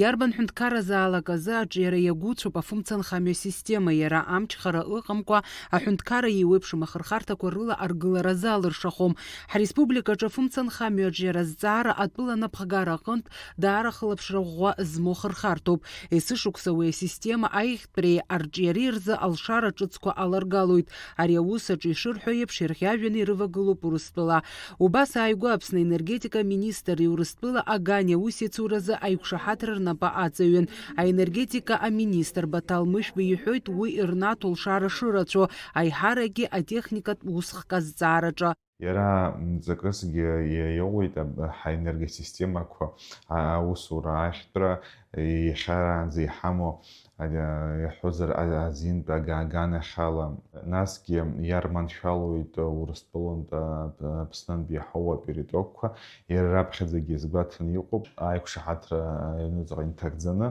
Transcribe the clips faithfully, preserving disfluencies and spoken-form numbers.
Иарбан ҳәынҭқарразаалак азы аҿиара иагәыцәоуп афымцанхамҩа система, иара амчхара ыҟамкәа, аҳәынҭқарра еиуеиԥшым ахырхарҭақәа рыла аргылара залыршахом. Ҳреспубликаҿы афымцанхамҩа аҿиара азҵаара атәыла анапхгара аҟынтә даара хылаԥшра ӷәӷәа змоу хырхарҭоуп. Есышықәса уи асистема аиӷьтәреи арҿиареи рзы алшара ҿыцқәа аларгалоит. Ари аус аҿы ишырҳәо еиԥш, ирӷьажәҩаны ирывагылоуп Урыстәыла. Убас ааигәа Аԥсны аенергетика аминистрреи Урыстәыла агани аусеицуразы аиқәшаҳаҭра рнапы аҵаҩын. Аенергетика аминистр Баҭал Мышәба иҳәоит, уи ирнаҭо лшара шырацәоу, аиҳарагьы атехникатә усхк азҵаараҿы. Иара мҵакысгьы иа-, иоуеит аб-, ҳаенергосистемақәа а-, аусура ахьтәра, иахьараанӡа иҳамоу, а-, иаҳәозар, а-, азинтә ага-, аганахьала. Насгьы иарманшәалоит Урыстәылантә, а-, Аԥснынтә иаҳауа аперитокқәа, иара раԥхьаӡагьы иазгәаҭаны иҟоуп, аиқәшаҳаҭра аҩныҵҟа инҭагӡаны,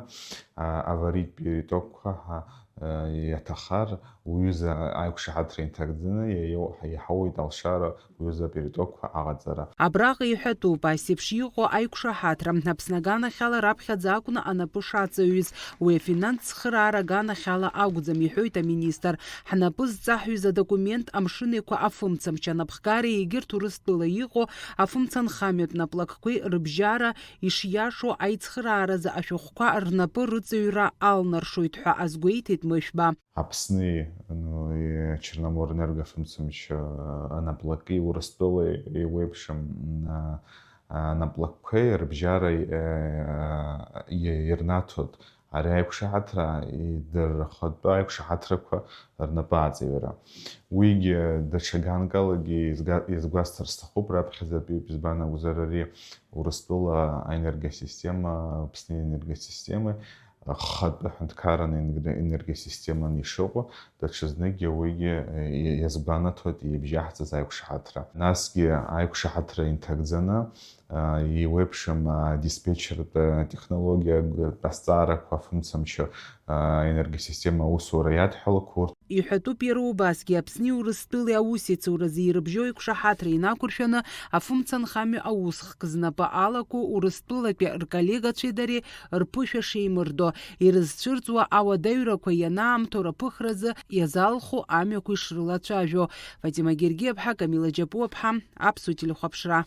а-, аваритә перитокқәа ҳа-, а-, иаҭахар, уҩыза аиқәшаҳаҭра инҭагӡаны иа-, иаҳауеит алшара уҩыза аперитокқәа аҟаҵара. Абраҟа иҳәатәуп, ас еиԥш иҟоу аиқәшаҳаҭра Аԥсны аганахьала раԥхьаӡа акәны анапы шаҵаҩыз, уи афинанс цхыраара аганахьала акәӡам, иҳәоит аминистр. Ҳнапы зҵаҳҩыз адокумент Амшын Еиқәа афымцамч анапхгареи егьырҭ Урыстәыла иҟоу афымцанхамҩатә наплакқәеи рыбжьара ишиашоу аицхырааразы ашәҟәқәа рнапы рыҵаҩра алнаршоит ҳәа азгәеиҭеит Мышәба. Аԥсни, ну, и Черноморэнерго афымцамч, а, анаплаки Урыстәылеи еиуеиԥшым, а, а, анаплакқәеи рыбжьара, э, а, и-, ирнаҭоит ари аиқәшаҳаҭра, идыррахатәы аиқәшаҳаҭрақәа рнапы аҵаҩра. Уигьы даҽа ганкалагьы изга-, изгәасҭар сҭахуп, раԥхьаӡатәиуп, избан акәзар, ари Урыстәыла аенергосистема, Аԥсни аенергосистемеи, ахатә аҳәынҭқарра аенергосистеман ишыҟоу, даҽазныкгьы уигьы, э, иазгәанаҭоит ибжьаҳҵаз аиқәшаҳаҭра. Насгьы аиқәшаҳаҭра инҭагӡаны, э, еиуеиԥшым, э, диспетчертә, э, технологиатә азҵаарақәа афымцамч, э, аенергосистема аусура иадҳәалақәа урҭ. Иҳәатәуп иара убасгьы Аԥсни Урыстәылеи аусеицуразы ирыбжьоу аиқәшаҳаҭра инақәыршәаны афымцанхамҩа аусхк знапы алаку Урыстәылатәи рколлегацәеи дареи рԥышәа шеимырдо, ирызцәырҵуа ауадаҩрақәа ианаамҭоу рыԥыхразы иазалху амҩақәа ишрылацәажәо. Фатима Гергиаԥҳа, Камила Џьапуаԥҳа, Аԥсуа телехәаԥшра.